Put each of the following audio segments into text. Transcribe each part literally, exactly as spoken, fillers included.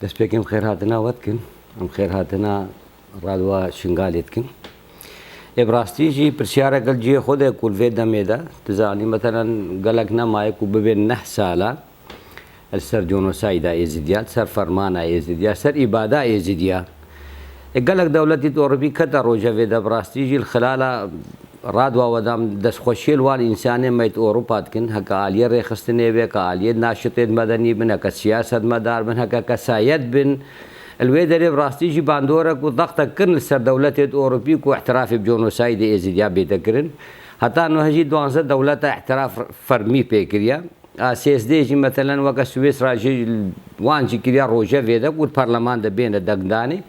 Destpêkê em xêrhatina we dikin. Em xêrhatina Radwa Şingalê dikin. Ê bi rastî jî pirsyarek li cihê xwe de ku li vê demê de, tu zanî, meselen, gelek nemaye ku bibên neh sala li ser cenosayda Êzidiya, li ser fermana Êzidiya, li ser îbada Êzidiya. Ê gelek dewletî Ewropî kete rojevê de, bi rastî jî li xilala Radwa we de em destxweşiyê li wan însanê me yê Ewropa dikin, heke aliyê rêxistinê be, heke aliyê naşitê medenî bin, heke siyasetmedar bin, heke kesayet bin. Li wê derê bi rastî jî bandorek û dextek kirin li ser dewletê Ewropî ku îtirafê bi cenosayîdê Êzidiya bête kirin. Heta niha jî duwazdeh dewleta îtiraf fermî pê kiriye. A sêzdeh jî, meselen, weke Swîsra jî wan jî kiriye rojevê de ku li parleman de bêne dengdanê.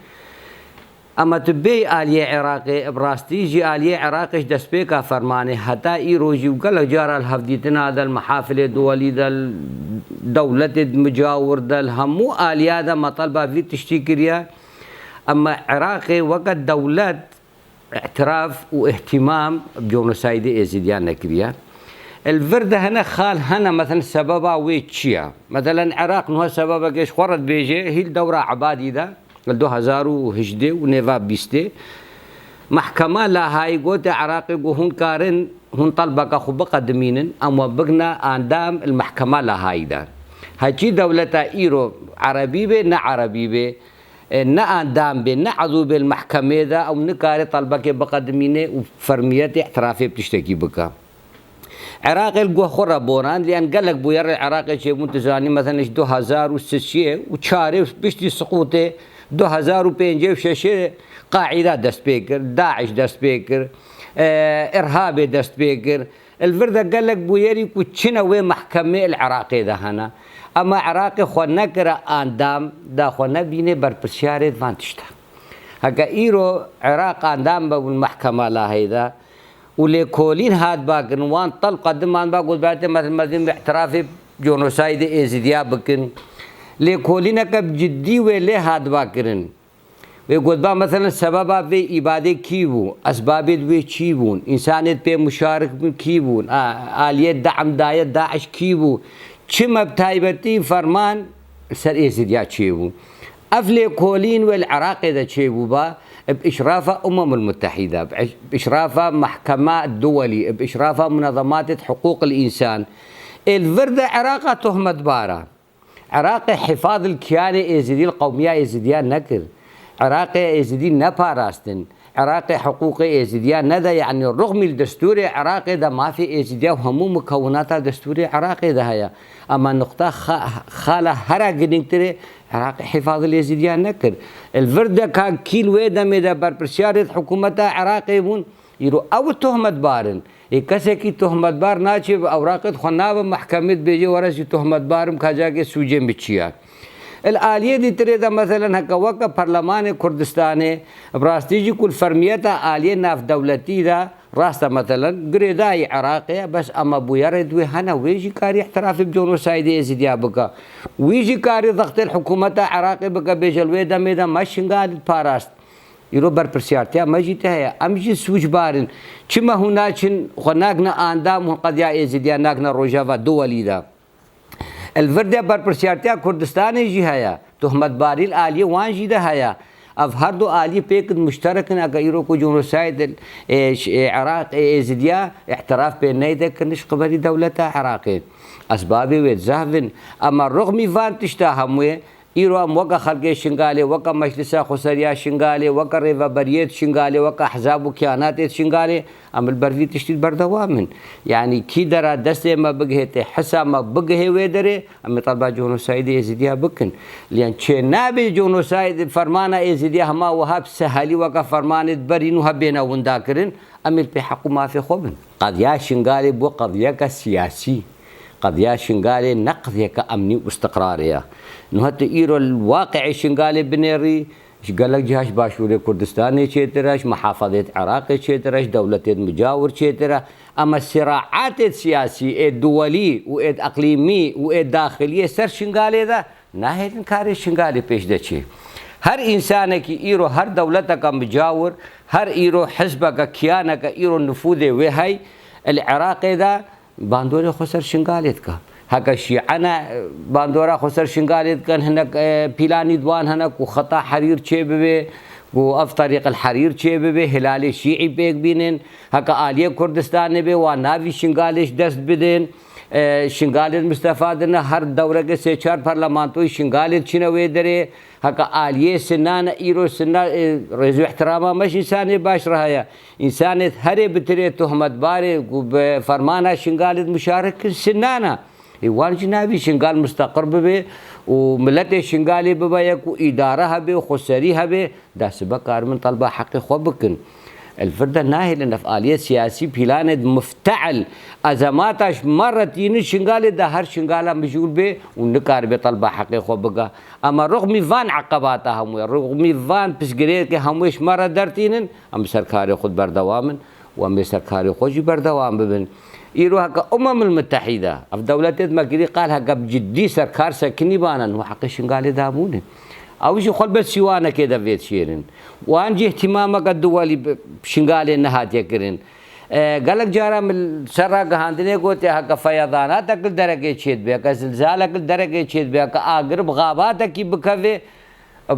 Ema tu bêyî aliyê Iraqê, bi rastî jî aliyê Iraqê ji destpêka fermanê heta îro jî û gelek cara li hevdîtina de, li mehafilê duwelî de, li dewletê micawir de, li hemû aliya de me telba vî tiştî kiriye. Ema Iraqê weke dewlet îtiraf û îhtîmam bi cenosayîdê Êzidiyan nekiriye. Li vir de hene xal hene, meselen, sebeba wê çi ye? Meselen, Iraq niha sebebekê ji xwe re dibêje, hîl dewra Ebadî de, li du hezar û hejdeh û nêva bîstê, Mehkema Lahayî gote Iraqê ku hûn karin, hûn telbeka xwe biqedimînin, em we bigine endam li Mehkema Lahayî de. Heçî dewleta îro erebî be, ne erebî be, e, ne endam be, ne edû be li mehkemê de, ew nikare telbekê biqedimîne û fermiyetê îtirafê bi tiştekî bike. Iraqê li guh xwe re borand, lê em gelek bûyerê Iraqê çêbûn, tu zanî, meselen, ji du hezar û sê û çarê û piştî siqûtê du hezar û pêncê û şeşê Qaîda dest pê kir, DAIŞ dest pê kir, e, Irhabê dest pê kir. Li vir de gelek bûyerî ku çine wê mehkemê li Iraqê de hene. Ema Iraqê xwe nekire endam, da xwe nebîne berpirsiyarê di van tişta. Heke îro Iraq endam bibûn mehkema Laheyê de û lêkolîn hat bakirin, wan telb qediman ba gotberte, meselen, mezin bi îtirafê cenosayîdê Êzidiya bikin. Lêkolîneke bi ciddî wê lê hat bakirin. Wê gotba, meselen, sebeba vê îbadê kî bû? Esbabê di wê çî bûn? Însanê di pê muşarik bûn kî bûn? A, aliyê de'm daye DAIŞ kî bû? Çima bi taybetî ferman li ser Êzidiya çêbû? Ev lêkolîn wê li Iraqê de çêbûba, bi îşrafa Umemul Mutehîde, bi îş-, bi îşrafa mehkema duwelî, bi îşrafa munezematê hiqûqil însan. Ê li vir de Iraqa tohmetbar e. Iraqê hifaz li kiyanê Êzidî, li qewmiya Êzidiya nekir. Iraqê Êzidî neparastin. Iraqê hiqûqê Êzidiya nede, yanî ruxmî li destûrê Iraqê de mafê Êzidiya û hemû mukewinata destûrê Iraqê de heye. Ema nuqta xa-, xala hera girîngtirê Iraqê hifaz li Êzidiya nekir. Li vir de ka kî li wê demê de berpirsiyarê di hikûmeta Iraqê bûn, îro ew tohmetbar in. Ê kesekî tohmetbar naçê bi ewraqê xwe nabe mehkemê dibêje were ez jî tohmetbar im, ka cakê sûcê min çi ye. Li aliyê dîtirê de meselen heke weke Perlemanê Kurdistanê, bi rastî jî ku li fermiyeta aliyê navdewletî de rast e, meselen girêdayî Iraqê ye, bes ema bûyerê di wê hene, wê jî karî îtirafê bi cenosayîdê Êzidiya bike. Wî jî karî zextê li hikûmeta Iraqê bike, bêje li wê demê de me Şingalî diparast. Îro berpirsiyartiya me jî te heye. Em jî sûcbar in. Çima hûn naçin, xwe nakine endam, hûn qediya Êzidiya nakine rojeva duwelî de? Li vir de berpirsiyartiya Kurdistanê jî heye. Tohmetbarî li aliyê wan jî de heye. Ev her du alî pêk in muşterek in, eke îro ku cenosayîd, e, ş-, e, Iraq, e, Êzidiya îtiraf pê neyde kirin ji qibelî dewleta Iraqê. Esbabê wê zehf in. Ema ruxmî van tişta hemûyê, Îro em weke xelkê Şingalê, weke Meclisa Xweseriya Şingalê, weke rêveberiyê di Şingalê, weke ehzab û kiyanatê di Şingalê, em li ber vî tiştî berdewam in. Yanî kî dera destê me bigihê, tê hisa me bigihê wê derê, em ê telba cenosayîdê Êzidiya bikin. Lê çê nabe cenosayîd, fermana Êzidiya hema wiha bi sehelî weke fermanê di berî nû hebêne winda kirin, em ê li pê heq û mafê xwe bin. Qediya Şingalê bû qediyeke siyasî. Qediya Şingalê ne qediyeke emnî û istiqrarê ye. Niha tu îro li waqi'ê Şingalê binêrî, ji gelek ciha ji Başûrê Kurdistanê çêtir e, ji mihafazêt Iraqê çêtir e, ji dewletêt micawir çêtir e. Ema siraatêt siyasî ê duwelî û êd eqlîmî û êd daxilî yê ser Şingalê de nahêlin karê Şingalê pêş de çê. Her însanekî îro, her dewleteke micawir, her îro hizbeke, kiyaneke îro nifûzê wê hey li Iraqê de, bandorê xwe ser Şingalê dike. Heke şîe ne, e, bandora xwe ser Şingalê dikin, hinek, e, pîlanî di wan hene ku xeta Herîr çêbibe, ku ev Terîq el Herîr çêbibe, hilalê şîî pêk bînin. Heke aliyê Kurdistanê be, wan navî Şingalê ji dest bidin. E, Şingalê Mistefa dine, her dewreke sê çar parlamentoyî Şingalê diçine wê derê. Heke aliyê sinane, îro sina, e, rêz û ihtirama me ji însanê baş re heye. Însanê herê bitirê tohmetbarê ku bi fermana Şingalê de muşarik kir, sinana. Ê wan jî navî Şingal misteqir bibe û miletê Şingalê bibe yek û îdare hebe û xweserî hebe, da sibe karibin telba heqê xwe bikin. Li vir de nahêlin ev aliyê siyasî pîlanê di mifte'il ezemata ji me re tînin Şingalê de her Şingala mijûl bê û nikaribe telba heqê xwe bike. Ema rixmî van eqebata hemû ye, rixmî van pirsgirêkê hemû yê ji me re dertînin, em bi ser karê xwe berdewam in û em ê ser karê xwe jî berdewam bibin. Îro heke Umemul Mitehîde, ev dewletê di me kirî qal heke bi ciddî ser kar sekinî bane, niha heqê Şingalê dabûne. Ew jî xwe li ber sîwanekê de vê dişêrin. Wan jî îhtîmameke duwelî bi Şingalê nehatiye kirin. E, gelek cara min ser ragihandinê gotiye, heke feyedanatek li derekê çêdibe, heke zilzalek li derekê çêdibe, heke agir bi xabatekî bikeve, e,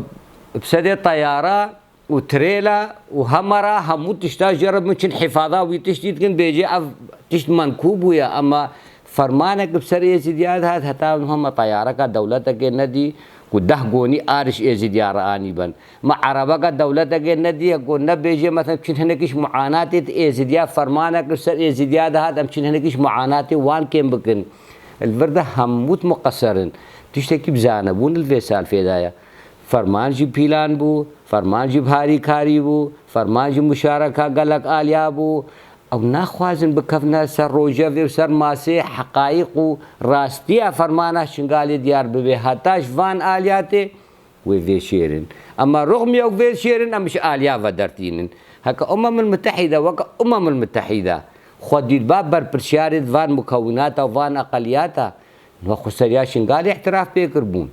bi sedê teyara û tirêla û hemera hemû tişta jê re biçin hifaza wî tiştî dikin, bêjê ev tişt menkû bûye, ema fermanek bi ser Êzidiya dihat, heta niha me teyareka dewletekê nedî ku deh gonî ariş Êzidiya re anî bin. Me erebeka dewletekê nedî ku nebêjê, mesela, çin hinekî ji muanatê di Êzidiya, fermanek li ser Êzidiya dihat, em çin hinekî ji muanatê wan kêm bikin. Li vir de hemû muqeser in. Tiştekî bi zanebûn li vê salfê de ye. Ferman jî pîlan bû, ferman jî bi harîkarî bû, ferman jî muşareka gelek aliya bû. Ew naxwazin bikevne ser rojevê û ser masê heqayîq û rastiya fermana Şingalê diyar bibe. Heta ji van aliyatê wê vêşêrin. Ema rixmî ew vêşêrin, em ji aliya ve dertînin. Heke Umemul Mitehîde weke Umemul Mitehîde xwe dît ba berpirsiyarê di van mukewinata û van eqeliyata, niha xweseriya Şingalê îtiraf pê kiribûn.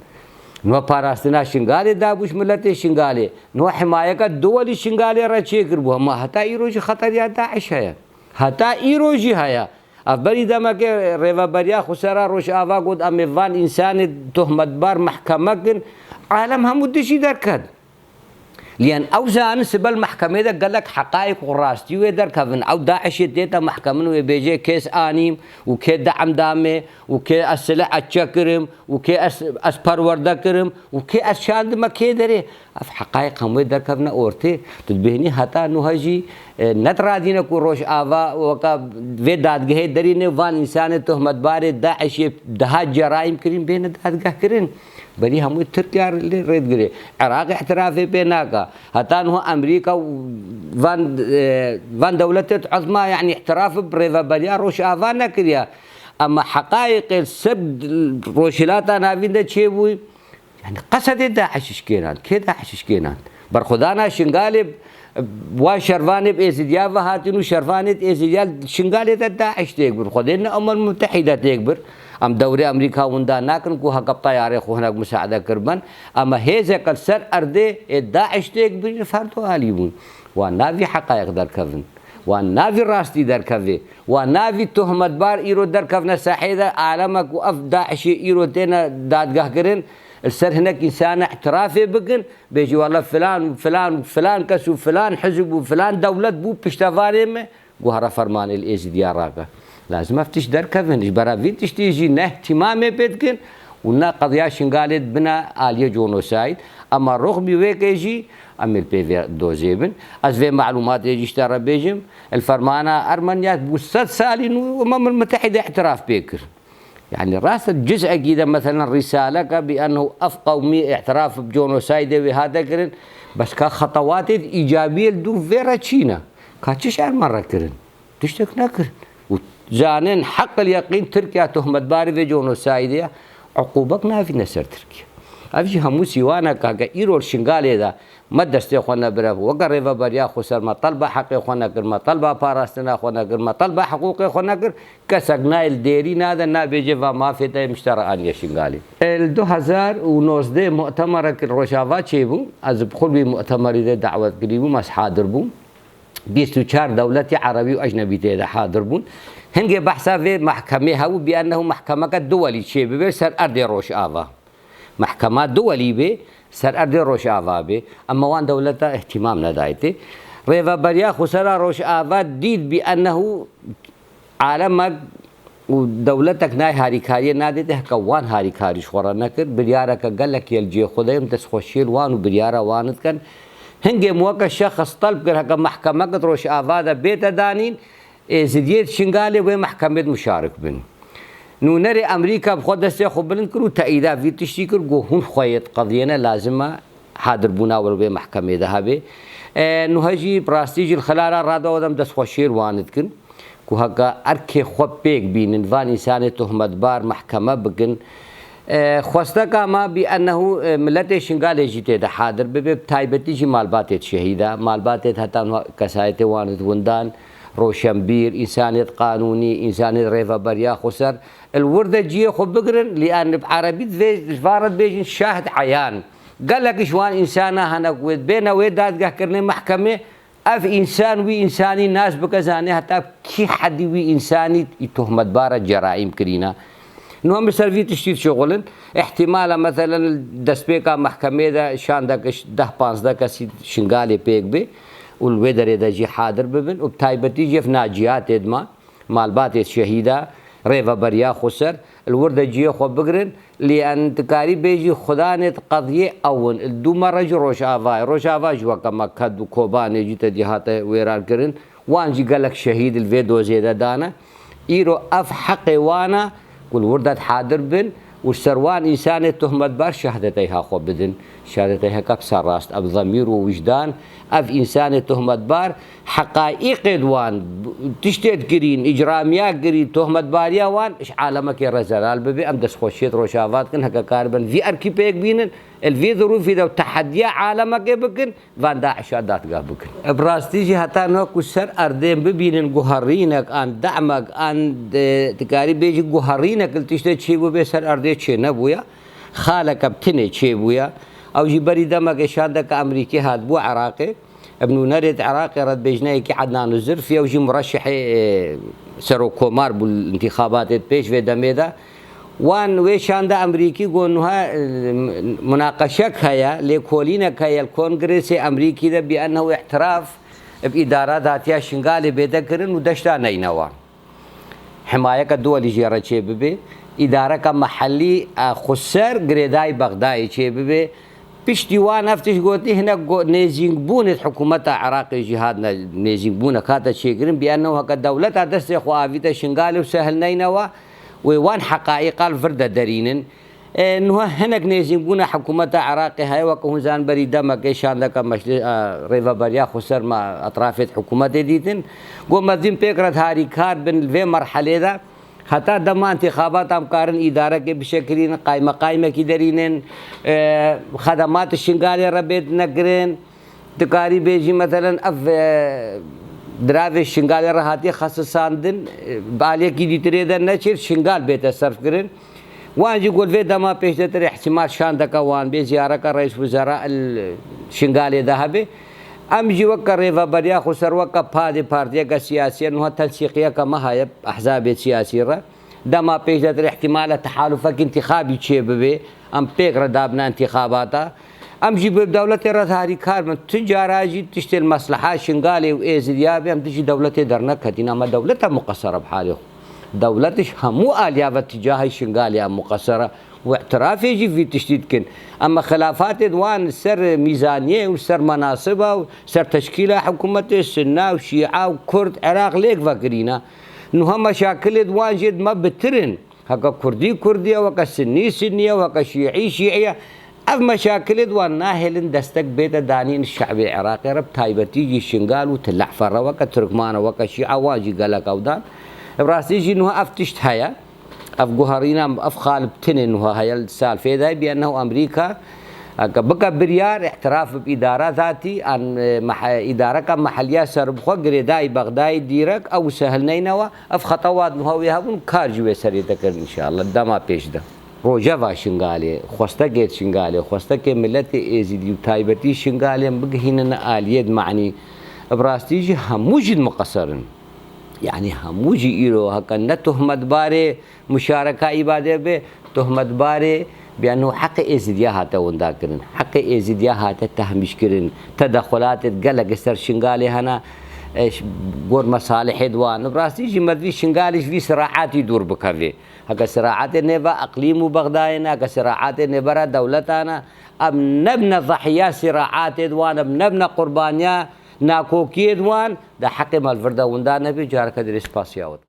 Niha parastina Şingalê dabû ji miletê Şingalê. Niha himayeka duwelî Şingalê re çêkiribû. Hema heta îro jî xeteriya DAIŞ heye. Heta îro jî heye. Ev berî demekê rêveberiya Xwesera Rojava got, em ê van însanê tohmetbar mehkeme kin. Alem hemû dijî derket. Liyan ew zanin sibel mehkemê de gelek heqayek û rastî wê derkevin. Ew DAIŞê tête mehkemin wê bêjê kês anîm û kê de'm dame û kê ez sileh ez çekirim û kê ez, ez perwerde kirim û kê ez şandime kê derê. Ev heqayek hemû wê derkevine ortê. Tu dibêhnî heta nuha jî, e, ne radîne ku Rojava weke vê dadgehê derîne van însanê tohmetbarê DAIŞê daha cerayim kirin bêne dadgeh kirin. Berî hemû Tirkiye lê rê digire. Iraq îtirafê pê nake. Heta niha Amerîka û van, e, van dewletê di ezma, yanî îtiraf bi rêveberiya Rojava nekiriye. Ema heqayê qêl ser Rojhilata Navîn de çêbû. Yanî qesedê DAIŞ ji kê nan? Kê DAIŞ ji kê nan? Berxwedana Şingalê, wan şervanê bi Êzidiya ve hatin û şervanê di Êzidiya Şingalê de DAIŞ têk bir. Xwedê ne Umem Mutehîde têk bir. Em dewrê Amerîka winda nakin ku heke bi teyarê xwe hinek musaade kiribin. Ema hêzeke li ser erdê ê DAIŞ têk bir, ferdo alî bûn. Wan navî heqayek derkevin. Wan navî rastî derkevê. Wan navî tohmetbar îro derkevne sahê de, aleme ku ev DAIŞê îro têne dadgehkirin, li ser hinek însana îtirafê bikin, bêjî wele filan û filan û filan kes û filan hizb û filan dewlet bû piştevanê me, ku here fermanê li Êzidiya rake. Lazim ev tişt derkevin. Ji bera vî tiştî jî ne îhtîmamê pê dikin û ne qediya Şingalê dibine aliyê conosayd. Ema rixmî wêkê jî em ê li pê vê dozê bin. Ez vê malûmatê jî ji te re bêjim. Li fermana Ermeniya bû sed salî nû Umemul Mutehîde îtiraf pê kir. Yanî rast e, ciz'ekî de, meselen, rîsaleke bi enhu ev qewmî îtiraf bi conosaydê wê hate kirin, bes ka xetewatê îcabiyê li dûv vê re çi ne? Ka çi ji Ermen re kirin? Tiştek nekirin. Û zanin heqil yeqîn Tirkiye tohmetbarî vê conosaydê ye, uqûbek navîne ser Tirkiye. Ev jî hemû sîwanek heke îro li Şingalê de me destê xwe nebire, weke Rêveberiya Xweser me telba heqê xwe nekir, me telba parastina xwe nekir, me telba hiqûqê xwe nekir, kesek nayê li dêrî nade, nabêje va mafê te yê miştera aniye Şingalê. E, li du hezar û nozdeh mu'temerek li Rojava çêbû, ez bi xwe li wî mu'temerî de dawet kirî bûm, ez hadir bûm. bîst û çar dewletî erebî û ecnebî tê de hadir bûn. Hingê behsa vê mehkemê hebû, bi ennehu mehkemeke duwelî çê bibe ser erdê Rojava. Mehkema duwelî bê, ser erdê Rojava bê. Ema wan dewleta îhtîmam nedayê tê. Rêveberiya Xwesera Rojava dît bi ennehu alemek û dewletek nayê harîkariyê nadê tê, heke wan harîkarî ji xwe re nekir. Biryareke gelek yê li cihê xwe de ye, em destxweşiyê li wan û biryara wan dikin. Hingê em weke şexs telb kir, heke mehkemeke di Rojava de bête danîn, Êzidiyê di Şingalê wê mehkemê de muşarik bin. Nûnerê Amerîka bi xwe destê xwe bilind kir û teîda vî tiştî kir, got, hûn xwe yê diqediyêne, lazim e hadirbûna we li wê mehkemê de hebe. E, nuha jî bi rastî jî li xilala radawa de em destxweşiyê li wan dikin ku heke erkê xwe pêk bînin, van însanê tohmetbar mehkeme bikin. E, xwesteka me bi ennehu, e, miletê Şingalê jî tê de hadir bibe, bi taybetî jî malbatê di şehîda, malbatê di heta niha kesayetê wan di windan, roşenbîr, însanê di qanûnî, însanê di rêveberiya xweser, li wir de cihê xwe bigirin, lî an bi erebî divê ji van re dibêjin şahid eyan. Gelek ji wan însana hene ku wê bêne wê dadgehkirinê mehkemê, ev însan wî însanî nas bike, zane heta kî hedî wî însanî î tohmetbara ceraîm kirîna. Niha em li ser vî tiştî dişuxulin. Îhtimala, meselen, li destpêka mehkemê de şandek ji deh panzdeh kesî Şingalê pêk bê û li wê derê de jî hadir bibin û bi taybetî jî ev naciyatê dima malbatê şehîda, rêveberiya xweser, li wir de cihê xwe bigirin, lê en dikarî bêjî xudanê di qediyê ew in. Li dû me re jî Rojava ye. Rojava jî weke me ked û Kobanê jî te dî hate wêrankirin. Wan jî gelek şehîd li vê dozê de dane. Îro ev heqê wan e ku li wir de hadir bin û ser wan însanê tohmetbar şehadeteyha xwe bidin. Şehadeteyheke bi ser rast, ev zemîr û wijdan, ev însanê tohmetbar, heqaîqê di wan, tiştê dikirîn, îcramiya kirî, tohmetbariya wan ji alemekê re zelal bibe. Em destxweşiyê di Rojava dikin, heke karibin vî erkî pêk bînin, li vî zirûfî de û tehediya alemekê bikin, van DAIŞa dadgeh bikin. Bi rastî jî heta niha ku ser erdê em bibînin guherînek an demek an, e, dikarî bêjî guherînek li tiştê çêbûbê ser erdê çênebûye. Xaleke bi tinê çêbûye. Ew jî berî demekê şandeke Amerîkî hatibû Iraqê. Bi nûnerê di Iraqê re dibêjineyekî Ednan Zirfî, ew jî mureşihê, e, serokkomar bû li întîxabatê di pêş vê demê de. Wan wê şanda Amerîkî got, nuha, e, munaqeşek heye, lêkolînek heye li Kongresê Amerîkî de, bi ennehu îtiraf bi îdara datiya Şingalê bête kirin û deşta neynewa. Himayeke duwelî jê re çêbibe, îdareke mehellî, e, xweser girêdayî Bexdayê çêbibe. Piştî wan ev tişt gotî, hinek go-, nêzîkbûnê di hikûmeta Iraqê jî hatine nêzîkbûnek hate çêkirin, bi ennehu heke dewleta destê xwe avîte Şingalê û sehil neynewa, wê wan heqaîqa li vir de derînin. E, niha hinek nêzîkbûna hikûmeta Iraqê heye, weke hûn zanin berî demekê şandeke meşlê, e, rêveberiya xweser me etrafê di hikûmetê dîtin. Got, me dîn pêk re harîkar bin li vê merhelê de. Heta dema întîxabata em karin îdarekê bişekilînin, qaymeqaymekî derînin, e, xedemat Şingalê re bêdine kirin. Dikarî bêjî, meselen, ev, e, diravê Şingalê re hatiye xesisandin, e, bi aliyekî dîtirê de neçêr Şingal bête serfkirin. Wan jî got vê dema pêşdetir îhtimal şandeke wan bê, ziyareke reis wizara li Şingalê de hebe. Em jî weke rêveberiya xweser, weke padê partiyeke siyasî ye, niha tensîqiyeke me heye ehzabê siyasî re. Dema pêşdetir îhtimal e tehalufek întîxabî çêbibe, em pêk re dabine întîxabata. Em jî bi dewletê re harîkar bin. Tu cara jî tiştê li mesleha Şingalê û Êzidiya be, em dijî dewletê derneketîn. Ama dewlet e muqesir e bi halê xwe. Dewlet ji hemû aliya ve tîcahê Şingalê e muqesir e. Û îtirafê jî vî tiştî dikin. Em xilafatê di wan ser mîzaniyê û ser menasiba û ser teşkîla hikûmetê, Sunna û Şîa û Kurd, Iraq lêk vekirîne. Niha meşakilê di wan jê di me bitir in. Heke Kurdî Kurdî ye, weke Sinnî Sinnî ye, weke Şîî Şîî ye. Ev meşakilê di wan nahêlin destek bête danîn şe'bê Iraqê re, bi taybetî jî Şingal û Til Ehfer re, weke Tirkman e, weke Şîa, wan jî gelek ew dan. Bi rastî jî niha ev tişt heye. Ev guherîna, ev xal bi tinê niha heye li Salfêdayê, bi ennehu Amerîka, eke bike biryar, îtiraf bi îdara zatî, an, e, mehe-, îdareka meheliya serbixwe girêdayî Bexdayê dîrek, ew sehil neynewa, ev xeta wa niha wê hebûn, kar jî wê serê te kirin înşallah, dema pêş de. Rojeva Şingalê, xwestekê Şingalê, xwestekê miletê Êzidî û taybetî Şingalê em bigihînine aliyê di manî. Bi rastî jî hemû jî muqeser in. Yanî hemû jî îro heke ne tohmetbarê muşareka îbadê be, tohmetbarê bîya no heqê Êzidiya hate winda kirin. Heqê Êzidiya hate tehmîş kirin. Tedexulatê gelek ser Şingalê hene, e, ş-, gor mesalihê di wan. Bi rastî jî me divî Şingalê ji vî siraatî dûr bikevê. Heke siraatê nêve eqlîm û Bexdayê ne, heke siraatê nêve re dewleta ne, em nebne zahiya siraatê di wan, em nebne qurbaniya nakokiyê di wan, de heqê me li vir de winda nebî, careke dirê spasiya we.